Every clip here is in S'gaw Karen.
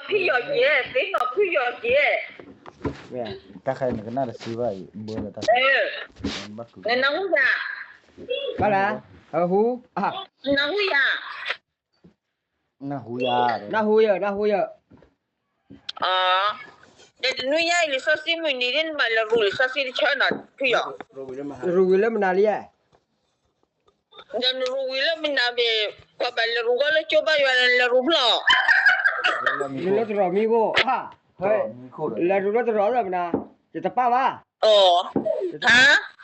ဖုယီၤက့ၤ, သ့ၣ်နီၣ်ဖုယီၤက့ၤ. တၢ်ခါအံၤနကနၣ်တစံးဘၣ်အံၤ, ဘၣ်, နနၢ်ဟူယၤ, ဘၣ်လၢ, ဟူ, နနၢ်ဟူယၤ, နၢ်ဟူယၤ, နၢ်ဟူယၤ, နၢ်ဟူယၤ. ဒီးတနွံညါအံၤ လံာ်စီဆှံမုၢ်နံၤဒ် နဘၣ်လဲၤရူၤလံာ်စီဆှံတဆၢနီၤ ဖုယီၤ, ရူၤဝံၤလၢမနုၤလံဧါ. ဒီးနရူၤဝံၤလၢမနုၤဘၣ်, ပှၤဘၣ်လဲၤရူၤဂီၢ်လၢကၠိဘၣ်ယွၤ လဲၤရူၤဖျၢၣ်, လဲၤလၢတရီးမံခိၣ်, လဲၤရူၤလၢတရီးလၢမနုၤ, ယတပၣ်ဘၣ်,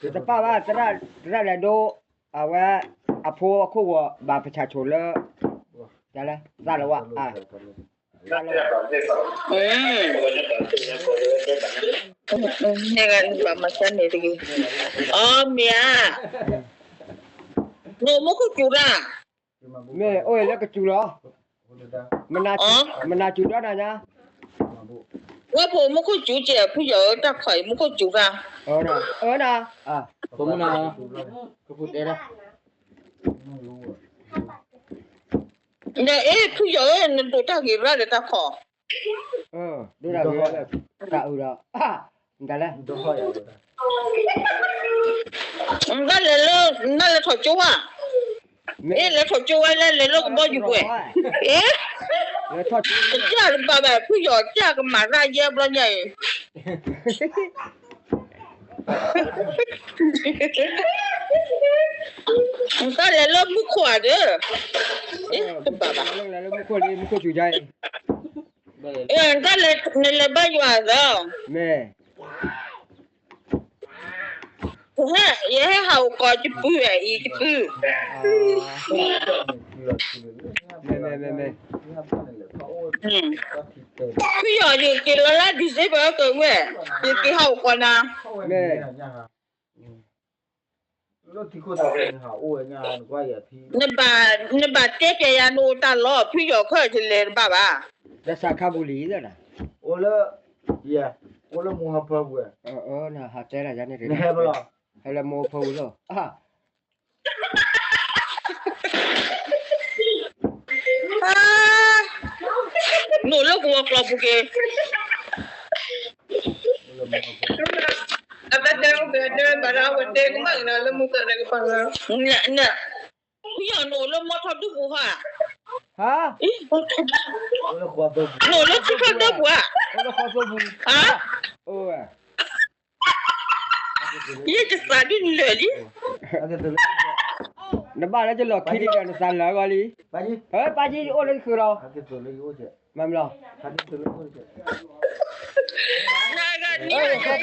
ယတပၣ်ဘၣ်, သရၣ်လဲၤဒိ, အဝဲ, အဖိအခိၣ်ဂီၤ ဘၣ်ပဆၣ်ဆိၣ်လၢ, လဲ, သးလၢဝဲ, သးလၢဝဲ အမ့ၢ်ဧါ, နအိၣ်မူခိၣ်စူၤတၢ်, မ့ၢ်အိၣ်လၢကစူၤလီၤ, မနၤစူၤဒီးနၤညါ, ဝဲဖိမူခိၣ်စူၤကဲး ဖုယီၤဧၢ တၢ်ခီအံၤမူခိၣ်စူၤတၢ်, အၢနၤ, ဖိမုၣ်နၤ, ကပူၤတဲဒၣ် ဒီးအ့ၣ် ဖုယီၤဧၢ နဒိးတၢ်ဂ့ၤရၣ်ဒီးတၢ်ခီ, ဒိၣ်တၢ်ဂ့ၤရၣ်ဒီး, တၢ်အုးဒီး, နတၢ်လဲၣ်, နတၢ်လဲၤလၢ, နတၢ်လဲၤထီၣ်ကၠိဝဲ, အ့ၣ် လဲၤထီၣ်ကၠိဝဲလၢလဲၤလၢကဘီယူၤပှဲၤ, အ့ၣ်, ကစၢ်တဘၣ်ဘၣ် ဖုယီၤ ကစၢ်ကမၤရၣ်ယဲဘျီညါအံၤ နတၢ်လဲၤလၢမူခိၣ်ဧါဒီး, တဘၣ်ဘၣ်, မူခိၣ်လံ မူခိၣ်စူၤယါအံၤ, နတၢ်လဲၤ နလဲၤဘါယွၤသီ, မ့ၢ်, ယဟဲဟးအိၣ်ကီးယပုၢ်ဝဲၢ်အံၤ ယပုၢ်, မ့ၢ်, ဖုယီၤ ယက့ၤလီၤလၢ December ကဝဲၢ်, ယက့ၤဟးအိၣ်ကီးနၤ, မ့ၢ် နဘၣ်, နဘၣ်တဲပျဲယၤ နအိၣ်တၢ်လီၢ် ဖုယီၤခီၣ် ယလဲၤတဘၣ်ဘၣ်, လၢစးခါပူၤလံ, အိၣ်လၢ, အိၣ်လၢမိၢ်ဟၢဖၢပူၤ, နဟးတဲဒၣ်ယၤန့ၣ်, ဟဲလၢမိၢ်ဟၢဖၢပူၤလီၤ, နအိၣ်လၢကဝီၤကျီၤပူၤက့ၤ, အတတဲအိၣ်ကတဲဘၣ်ဒီး အဝဲတဲကမၣ်က့ၤလၢမူကတဲကပၤလၢ, ဖုယီၤ နအိၣ်လၢမီထီၣ်ဒူပူၤဧါ, နအိၣ်လၢထံထီၣ်ဒူပူၤဧါ, ယဲယသးဒ်နလၢာ်လံ, နဘၣ်လၢယလီၢ်ခံလံဒီး နသးလၢာ်အဂီၢ်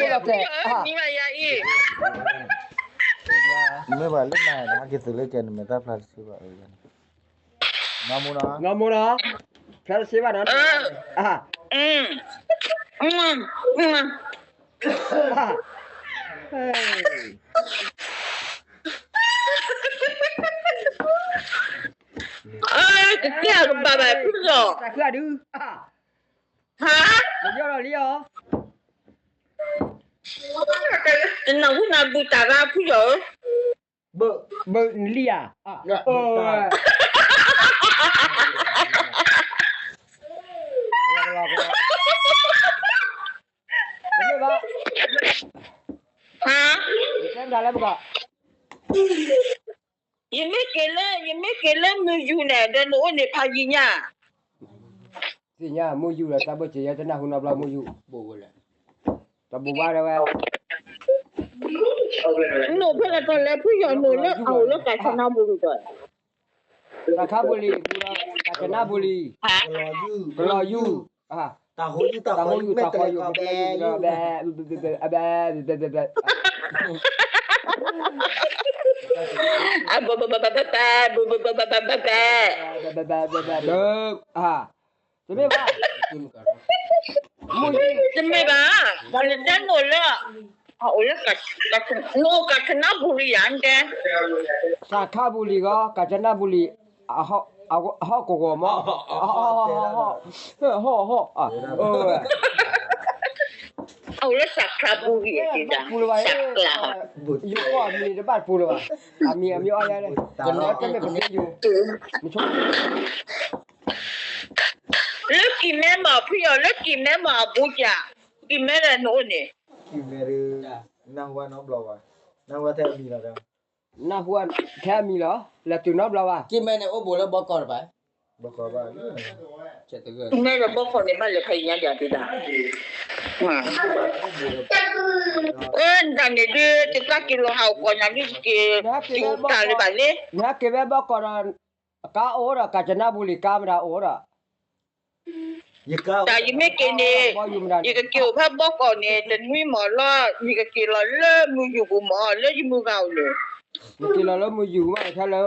လံ, ပၢ်ကံ အိၣ်လၢယဃၢၤလီၤ, မၤမလီၤ, နဂၤနံၤဘၣ်ယၤအံၤ, နံၤဘၣ်ယၤအံၤ, နမ့ၢ်ပှၤလၢနၤ နဟဲက့ၤသုးလၢကဲ နမဲာ်သၣ်ဖျါတဆံဘၣ်, နီၢ်မိၢ်နီၤ, ဖျါတဆံဘၣ်နီၤ, တကဲကဘၣ်ဘၣ်ဖုလီၤ, တၢ်ဒုး, ဟါ, တနၢ်ဟူနၤဘုတၢ်ရၣ်ဖုလီၤဧၢ, ဘၣ်နလံဧါ, တမ့ၢ်ဘၣ်, ဟါ, ယတဲမတၤလၢပကီး ယမ့ၢ်က့ၤလၢ, ယမ့ၢ်က့ၤလၢမုၢ်ယူၤန့ၣ် ဒီးနအိၣ်န့ၣ်ဖးယံာ်ညါ, သ့ၣ်ညါမုၢ်ယူၤဒီး တၢ်ဘၣ်စ့ၢ်ယဲ တနၢ်ဟူနီတဘျီမုၢ်ယူၤ, တဘိးဘၣ်ဒၣ်ဝဲ, နအိၣ်ဖဲလဲၣ်တလဲၣ် ဖုယီၤနအိၣ်လၢ အအိၣ်လၢကၣ်စနါဘူရံၤဒီး, တၢ်ခါဘူလံ, ကၣ်စနါဘူလံ, ကလီၤယူၤ, တၢ်ဟိယူၤ, တၢ်ဟိယူၤ, တၢ်ဟိယူၤ, ဘဲ, ဘဲ, ဘဲ, ဘဲ, ဘဲ, ဘဲ, ဘဲ, တမ့ၢ်ဘၣ်, တမ့ၢ်ဘၣ်, နတဲနအိၣ်လၢ, အိၣ်လၢ, နအိၣ်ကၣ်စနါဘူရံၤယၤတဲ, ကၣ်စနါဘူရံၤဂီၢ်, ကၣ်စနါဘူရံၤ, အဟီၣ်ကဝီၤမး, ဟီၣ်, ဟီၣ်, အိၣ်လၢစးခါဘူရံၤ, စးခါ, ယိၤကီၢ်အမံၤတဘၣ်တပူၤလၢၤဘၣ်, အမံၤအမံၤအီၤယါ, တမ့ၢ်ပသ့ယိၤ, လၢခံ က့ၤမဲမး ဖုယီၤလၢက့ၤမဲမးအဘူးကၠး, က့ၤမဲဒီးနအိၣ်န့ၣ်, က့ၤမဲဒီး, နၢ်ဟူဝဲနီတဘျီဘၣ်, နၢ်ဟူဝဲထဲအမံၤလီၤဒီး, နၢ်ဟူဝဲထဲအမံၤလီၤ, လဲၤတုၤနီတဘျီဘၣ်, က့ၤမဲန့ၣ်အိၣ်ဘူးလၢဘီကီးတဘၣ်, ဘီကီးဘၣ်, က့ၤမဲဒီးဘီကီးန့ၣ် ဘၣ်လဲၤဖဲအံၤညါဒၣ်ဒၣ်, အၢ နတၢ်န့ၣ်ဒုး တသးက့ၤလီၤဟးဂီၤညါဒုးက့ၤ, တုၤတၢ်လၢၤဘၣ်လ့, နဟဲက့ၤဝဲဘီကီးဒီး, အကါအိၣ်ဒီး ကၣ်စနါဘူလံၤကါမတၤအိၣ်ဒီး တၢ်ယမ့ၢ်က့ၤန့ၣ်, ယကက့ၤအိၣ်ဖဲဘီကီးန့ၣ် တနွံမးလီၤ, ယကက့ၤလီၤလၢမုၢ်ယူာ်ပူၤမး လၢယမုၢ်ဂၤအိၣ်န့ၣ်, နက့ၤလီၤလၢမုၢ်ယူာ်မး ထဲလၢ,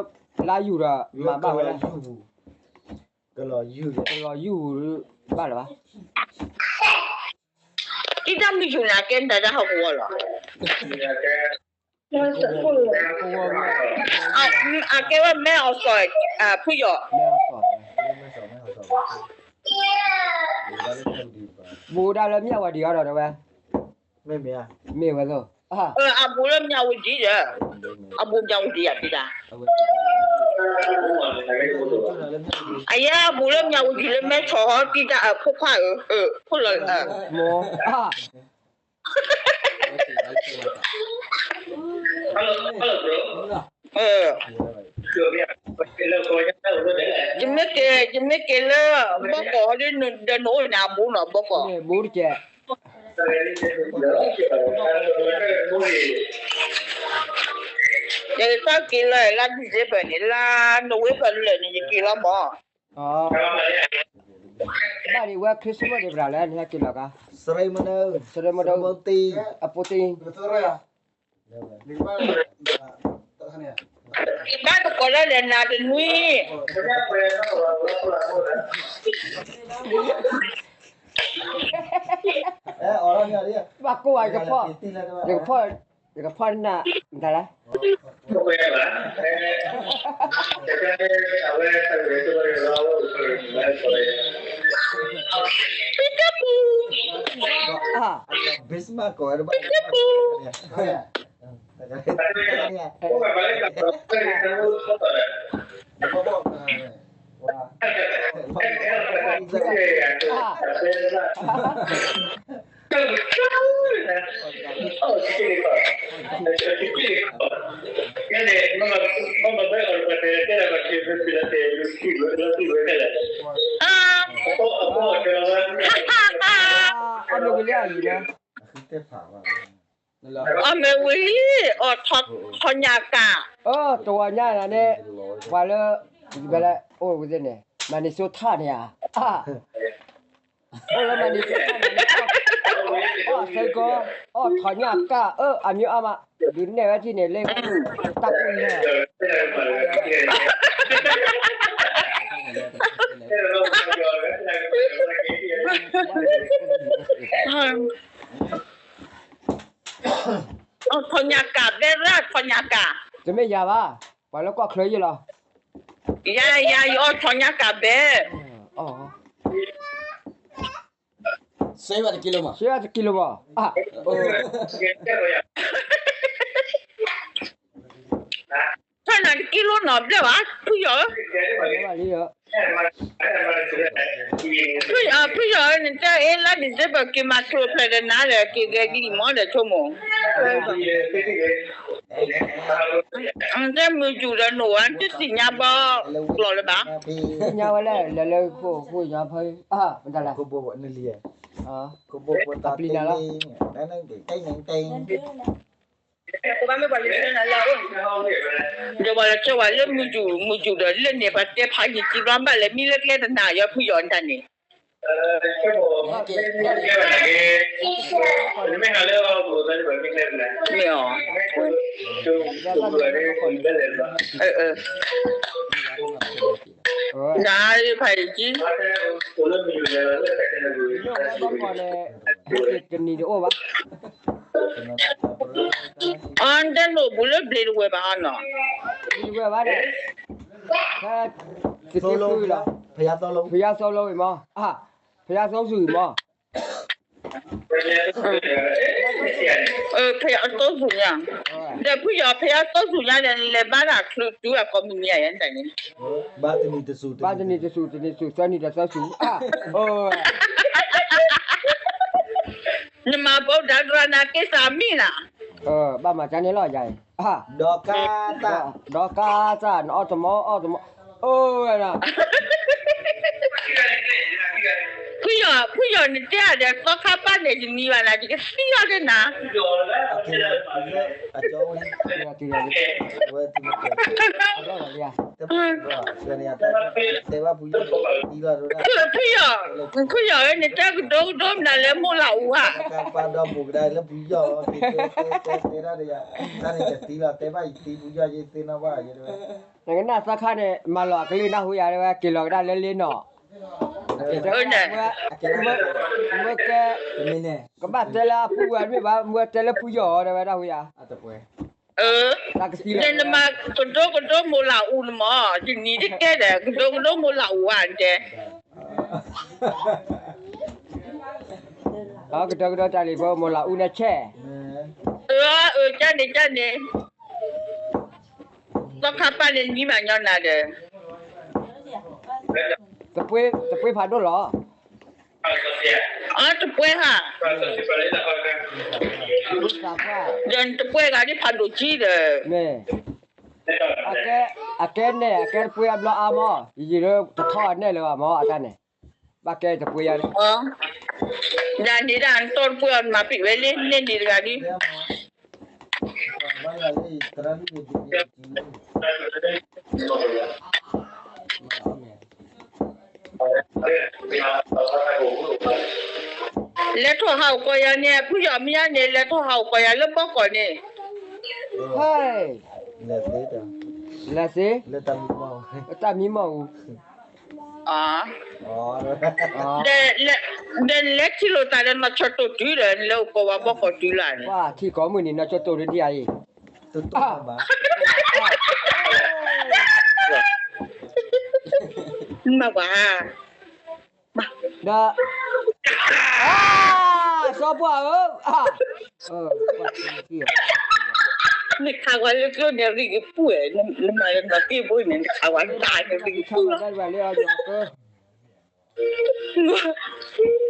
လါယူာ်ဒီး မၤဘၣ်ဝဲဒၣ်, ကလီၤယူာ်, ဘၣ်လၢၤဘၣ်, ဒ်တၢ်မုၢ်ယူာ်န့ၣ်ကဲနတၢ်ဒၣ်ဟီၣ်ကဝီၤလီၤ အကဲဝဲမဲအီၤစီၤ, ဖုယီၤ, ဘူးဒၣ်လၢမၠၣ်ဝတံၤအီၤဒီးဝဲ, မ့ၢ်ဝဲသိး, အဘူးလၢမၠၣ်ဝတံၤဒီး, အဘူးမၠၣ်ဝတံၤယၤဒၣ်, အယဲအဘူးလၢမၠၣ်ဝတံၤလၢမဲဆီၣ်ဟီတံၢ်တၢ်အဖိခွါဧၢ, ဖိလီၤ, ယမ့ၢ်က့ၤ, ယမ့ၢ်က့ၤလၢ, ဘီကီၢ်ဟီဒ်ဒီးနအိၣ်န့ၣ် အဘူးနီၤ ဘီကီၢ်, ဘူးတကဲး, ယကသးက့ၤလၢလါ December န့ၣ် လါ November လၢာ်န့ၣ် ယက့ၤလီၤမး, ဘၣ်ဒံးဝဲ Christmas ဒံးပတၢ်လဲၣ် နဟဲက့ၤလီၤကါ, စရ့မဒု, အပူတ့, က့ၤဘၣ်တကိးလၢလဲၣ်နၤတနွံ, ဘၣ်ကိးဝဲ, ယကဖီၣ်နၢ်, မတၤလဲၣ်, ပံတပူၤ, ပံတပူၤ, အမ့ၢ်ဝံၤလံအီၤလံ, အမ့ၢ်ဝံၤလံ, အီၣ်ထီၣ်ညၣ်ကၣ်, အၢ တဝီညါန့ၣ်, ပှၤလၢ, ဝဲလၢအိၣ်ဝဲသ့ၣ်န့ၣ် Minnesota န့ၣ်ဧါ, အိၣ်လၢ Minnesota န့ၣ်, အီၣ်ဆၢကီ, အီၣ်ထီၣ်ညၣ်ကၣ် အၢ အမံၤအါမး, ဒုးနဲၣ်ဝဲထံၣ်န့ၣ်လၢ, တၢ်ကူၣ်လၢ အီၣ်ထီၣ်ညၣ်ကၣ်ဘဲရၣ် ထီၣ်ညၣ်ကၣ်, တမ့ၢ်ယၤဘၣ်, ပှၤလၢကီၢ်ချၢယဲလီၤ, ယၤ ယၤ ယအီၣ်ထီၣ်ညၣ်ကၣ်ဘဲ, စ့ဘၣ်တကံလိမး, စ့ဘၣ်တကံလိမး, ဖဲနၤတကံလိနီၤဘျဲၣ်ဘၣ် ဖုယီၤဧၢ, ဖုယီၤဧၢ နတဲအ့လါ December က့ၤမၤကျိၤဖျဲးဒီးနၤဒီး က့ၤဂဲၤဒ်အံၤမးဒီး ဆိကမိၣ် နတဲမုၢ်ယူာ်ဒီးနိၣ်ဝဲ တသ့ၣ်ညါဘၣ်ကျိၤလၢၤဘၣ်, သ့ၣ်ညါဝဲလဲၣ် လဲၤလၢဃိာ်ဃိာ်ညါဖဲ, မတၤလဲၣ်, အပျံၤနၤလီၤ, ဒီးပှၤလၢကၠီဝဲလၢမုၢ်ယူာ် မုၢ်ယူာ်ဒီးလၢန့ၣ် ပှၤတဲဖးယံာ်ကံဘျီဘၣ်လဲၣ် မံလၢကျဲတနၤယီၤဖုယီၤနတၢ်န့ၣ် မ့ၢ်အီၤ, နဖးယံာ်ကံ, တနံၤတအိၣ်ဘၣ်, အီ နတဲနိၣ်ဘူးလၢဘျ့တဝဲဘၣ်နီၤ, ဘျ့တဝဲဘၣ်ဒီး, ဖဲ, ဖုယၤသိလီၤ, ဖုယၤသိလီၤဝံၤမး, ဖုယၤသိဆူၣ်မး, ဖုယၤသိဆူၣ်ညါ, ဒီးဖုယီၤဖဲအသီသူညါဒီး လဲၤဘါတၢ်ချုးတုၤအကိးမုၢ်နံၤဧါန့ၣ်, ဘါတနံၤတစူၤ, ဘါတနံၤတစူၤ, တနံၤတစူၤ, သၢနံၤဒီးသၢစူၤ, နမၤဘီဒၣ်တရၣ်နၤက့ၤသးမံနၤ, ဘၣ်မၤကါန့ၣ်လီၤယၤ, ဒီးကါသၣ်, ဒီးကါသၣ် နအီၣ်တမီၤအီၣ်တမီၤ, အိၣ်ဝဲဒၣ် ဖုယီၤ, ဖုယီၤနတဲအဒီးသီခါပၢ်န့ၣ် ယနံၤဘၣ်နၤ ယကသံလီၤဒၣ်နၤ, ဖုယီၤ, ဖုယီၤဧၢ နတဲကဒိကဒိမနုၤလဲၣ်မိၢ်လၢအူဧါ, နကနၣ်သီခါန့ၣ် မၤလီၤအကလံၤနၢ်ဟူယၤတဲဝဲ ကလံၤလီၤကဒါလၢလ့နီၤ မ့ၢ်ကဲ, ကဘၣ်တဲလၢအဖုဝဲမ့ၢ်ဘၣ် မ့ၢ်တဲလၢဖုယီၤတဲဝဲဒၣ်ဝဲယၤ, ဒီးနမၤကဒိကဒိမိၢ်လၢအူန့ၣ်မး ယနံၤတကဲဒီး ကဒိကဒိမိၢ်လၢအူဧါတဲ, ကဒိကဒိတၢ်လံၤဖိမိၢ်လၢအူန့ၣ်ဆဲး, အၢ အၢ ကန့ၣ် ကန့ၣ်, သီခါပၢ်န့ၣ်နံၤမးညီနၤဒီး တပှ့ၤဖးဒိၣ်လီၤ, အတပှဲၤဧါ, ဒီးနတပှဲၤဂၤဒ်ဖးဒိၣ်ကံဒီး, မ့ၢ်, အကဲန့ၣ် အကဲတပှ့ၤအဘျီအါမး, ယံာ်ဒီးတထီၣ်အနဲၣ်လၢၤဘၣ်မး အတၢ်န့ၣ်, ဘၣ်ကဲတပှ့ၤယၤန့ၣ်, ဒ်န့ၣ်ဒၣ်နတီတပှ့ၤအီၤ နမၤပံာ်ဝဲလၢန့ၣ်န့ၣ်တဂၤဒ် လဲၤထီၣ်ဟးအိၣ်ကီးယၤန့ၣ် ဖုယီၤမ့ၢ်ယါန့ၣ် လဲၤထီၣ်ဟးအိၣ်ကီးယၤလၢဘီကီးန့ၣ်, ဟဲ, လဲၤသ့, တၢ်မံမီၢ်အူ, ဒီးလဲၤထံၣ်လိာ်သးဒီးနီၢ်ခၠီၣ်တိၣ်တုၤဒီး လဲၤအိၣ်ကီးဝဲဘီကီးတုၤလၢန့ၣ်, ထံၣ်ကိးမုၢ်နံၤ နီၢ်ခၠီၣ်တိၣ်ဒ်ဒ်အံၤ, မၤပှၤ ဒီး, စီၤပှၢ်ဧၢ, နခးဝဲလၢကျိန့ၣ် ရံၣ်ကပူၤ, နမၤလၢနီၢ်က့ဘိန့ၣ် နခးဝဲတၢ်န့ၣ် ရံၣ်ကပူၤလီၤ,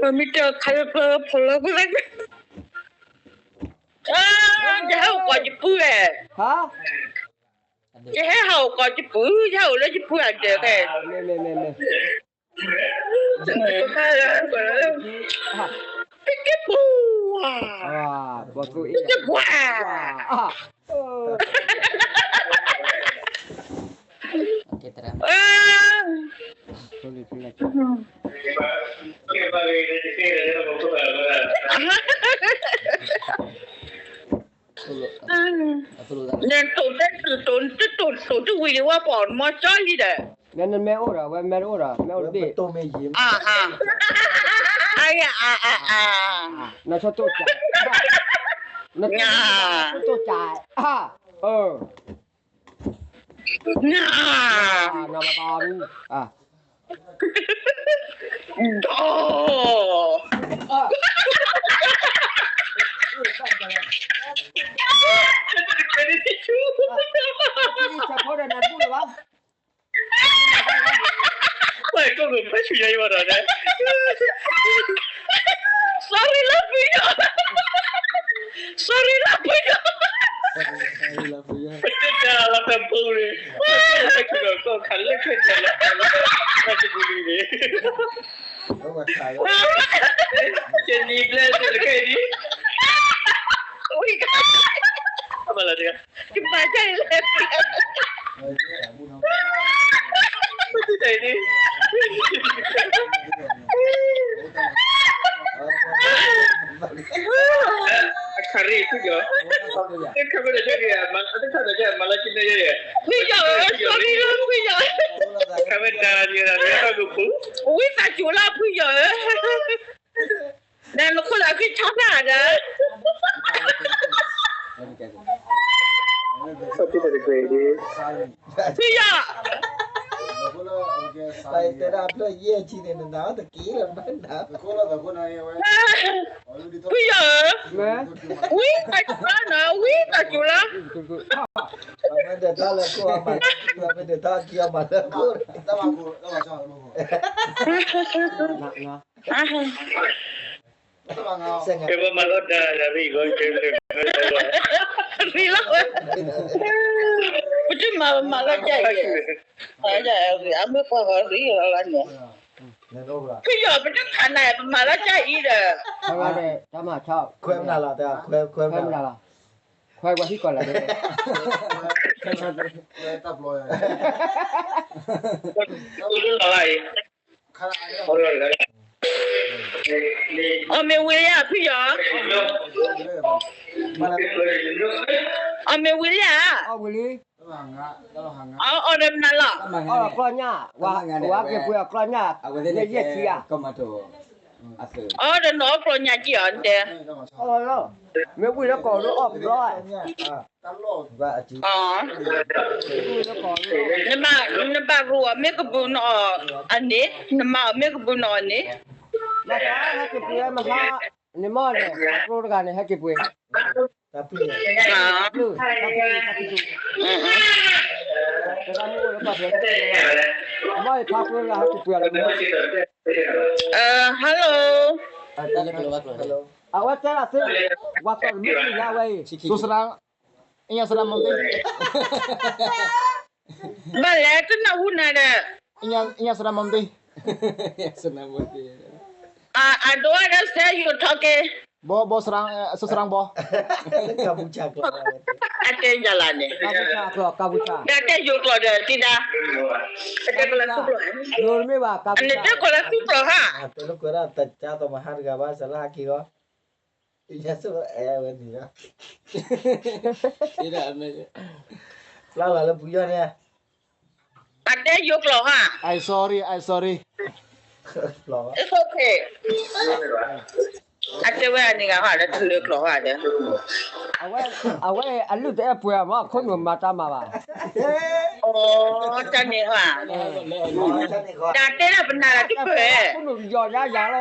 မ့ၢ်တဲခးလၢကျိဖီၣ်လီၤကွံာ်, ယဟဲအိၣ်ကီးယပုၢ်ဧၢ, ယဟဲဟးအိၣ်ကီးယပုၢ်, ယဟဲအိၣ်လၢယပုၢ်အဒၢးဖဲ တကပူၤ, တကပူၤ, နတိၢ်တဲတိၢ်တိၢ်တိၢ်တိၢ်တဝံၤလံဝဲပှၤမီၤကၠီလံဒီး, နမ့ၢ်အိၣ်ဒီး ဝဲမ့ၢ်တအိၣ်ဒီး မ့ၢ်အိၣ်တဘ့ၣ်, အါ, အါ, အါ, နဆိတိၢ်ကး, နဆိတိၢ်ကး, အါ, အၢ, နမၤတၢ်အီၤမူ, ဒီး ဝဲကီၢ်ကဖၢဆူညါအံၤဘၣ်ဒီး, sorry လၢဖုယီၤ, sorry လၢဖုယီၤ, ပတဲတၢ်လီၤတၢ်ပူၤန့ၣ်, ပတဲတၢ်လီၤတၢ်ပူၤန့ၣ်, ကနံၤဘျဲၣ်တကဲဒ်, ဝံၤက ကဘၣ်ကလဲၣ်, အခါရံၣ်ဖုယီၤ, တခါဘၣ်တခါဒီးမၤလၢကန့ၣ်ယဲ, ဖုယီၤဧၢ, sorry လၢဖုယီၤ, ခါဝဲတၢ်ယဲဒၣ်လၢအကပူၤ, ဝံသးစူၤလၢဖုယီၤဧၢ, နနခိၣ်လၢအဃ့ဆါတၢ်ဒီး ဖုယီၤ, တၢ် အဖျၢၣ်ယဲၢ်ဆံန့ၣ် နနာ်အီၤတက့ၢ်လၢၤဘၣ်နၤ. ဖုယီၤဧၢ, ဝံသးစူၤလီၤနီၤ, ဝံသးစူၤလီၤ. မ့ၢ်ဒၢးထီၣ်လၢခိၣ်အမၤလၢ, မ့ၢ်ဒၢးထီၣ်ခံအမၤလၢခိၣ်. ပမၤလီၤတၢ်လၢရံၣ်ဂီၢ်ကဲလၢ, ရံၣ်လီၤ, ပတမၤမၤလီၤတၢ်အံၤ, အမ့ၢ်ပှၤဂီၤရံၣ်လီၤလီၤန့ၣ်, ဖုယီၤပတခးနၤ ပမၤလီၤတၢ်အံၤဒီး, ခွဲမနုၤလီၤ, ခွဲမနုၤလီၤ, ခွဲပှၤဟံၣ်ကီးလီၤ, ခွဲတၢ်ပျီယၤ အီၣ်မ့ၢ်ဝံၤလံဧါ ဖုယီၤ, အီၣ်မ့ၢ်ဝံၤလံဧါ, အီၣ်ဒီးမနုၤလီၤ, ကျီၢ်ညၣ်, ဝဲက့ၤပှ့ၤအီၤကျီၢ်ညၣ်, ယဲၢ်ဆံဧါ, အီၣ်ဒီးနအီၣ်ကျီၢ်ညၣ်ကံၢ်အီၤတဲ, မ့ၢ်ဝံၤလၢကီၢ်ဒိၣ်အီၣ်ကျီၢ် နဘၣ်ရူအီၤမ့ၢ်ကဘုးနအီၣ်အန့ၣ်, နမၤအီၤမ့ၢ်ကဘုးနအီၣ်န့ၣ်, မၤသးဟဲက့ၤပှ့ၤမဟါ, နမ့ၢ်န့ၣ် ဖးကျိတဂၤန့ၣ် ဟဲက့ၤပှ့ၤ, တၢ်ပျုၢ်, တၢ်ပျုၢ်, တၢ်ပျုၢ်, တၢ်ပျုၢ်, အမ့ၢ်ဖးကျိတဂၤဟဲက့ၤပှ့ၤအီၤလၢမ့ၢ်, hello, အဝဲတဲဒၣ်သ့, ဝၤကီၢ်တမ့ၢ်ပှ့ၤညါဝဲအံၤ, စရၣ်, အညါစရၣ်မီၣ်သ့, ဘၣ်လဲၣ် တနၢ်ဟူနၤဒီး, အညါစရၣ်မီၣ်သ့, အဒိဒ်စဲယိၤထီၣ်က့ၤ, ဘီဘီစရၣ်, စရၣ်ဘီ, အတဲယၤလၢန့ၣ်, တၢ်တဲယိၤကျိာ်ဒီးတံဒၢ, တၢ်တဲကလၤသူကျိာ်, ယိၤတမ့ၢ်ဘၣ်, အန့ၣ်တဲကလၤသူကျိာ်ဟါ, တလၢကွဲးဒၣ်တၢ်ကၢ်သီမဟါတဂၤဘၣ် စလၢဟဲက့ၤဂီၢ် ယဲၢ်ဆံအဲဝဲန့ၣ်, ဖျါလီၤလၢပူၤယီၢ်န့ၣ်, အတဲယိၤကျိာ်ဟါ, I sorry, I sorry, it's okay, အတဲဝဲအန့ၣ်ဂၤဟါဒီးတလၢကျိာ်ဟါဒီး, အဝဲအလုၢ်တအဲၣ်ပှဲၤမး ခိၣ်နူာ်မၤတၢ်မၤဘၣ်, အိ တၢ်န့ၣ်ဟါ, တၢ်တဲဒၣ်ပနၢ်လၢတဖၢၣ်, ခိၣ်နူာ်ယီၤညါယၤလီၤ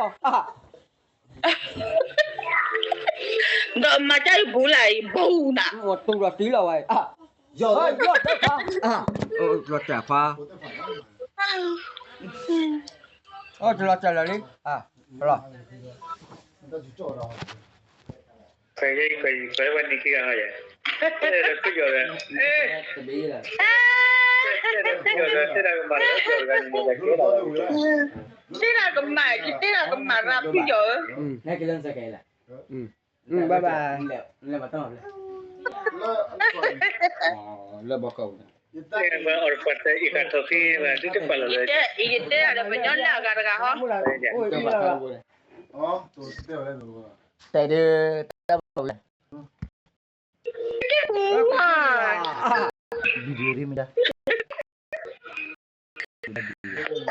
ဒီးမၤတၢ်အံၤဘူးလၢအံၤဘူးနၤ, တူၢ်ဒီးတံၢ်လီၤဝဲ, ယီၤတၢ်ဖါ, လီၤတၢ်ဖါ, တလီၤတၢ်လၢာ်လံ, လီၤ, ခွဲးခွဲးခွဲးဝဲန့ၣ်ခံဂၤဟီယဲ, တဲဒီးဖုယီၤဒီး, တဲဒီးဖုယီၤဒီး တဲဒၣ်ကမၤလၢကီၢ်တဂၤန့ၣ် တဲဒၣ်ကမၤ, ယတဲဒၣ်ကမၤရၤဖုယီၤဧၢ, ဘၣ်ဘၣ်, လၢဘီကီၢ်ပူၤန့ၣ်, ယတဲဒၣ်ဒီးပညီလၢအဂၤတဂၤဟီ, တဲဒၣ်, တဲဒၣ်, အ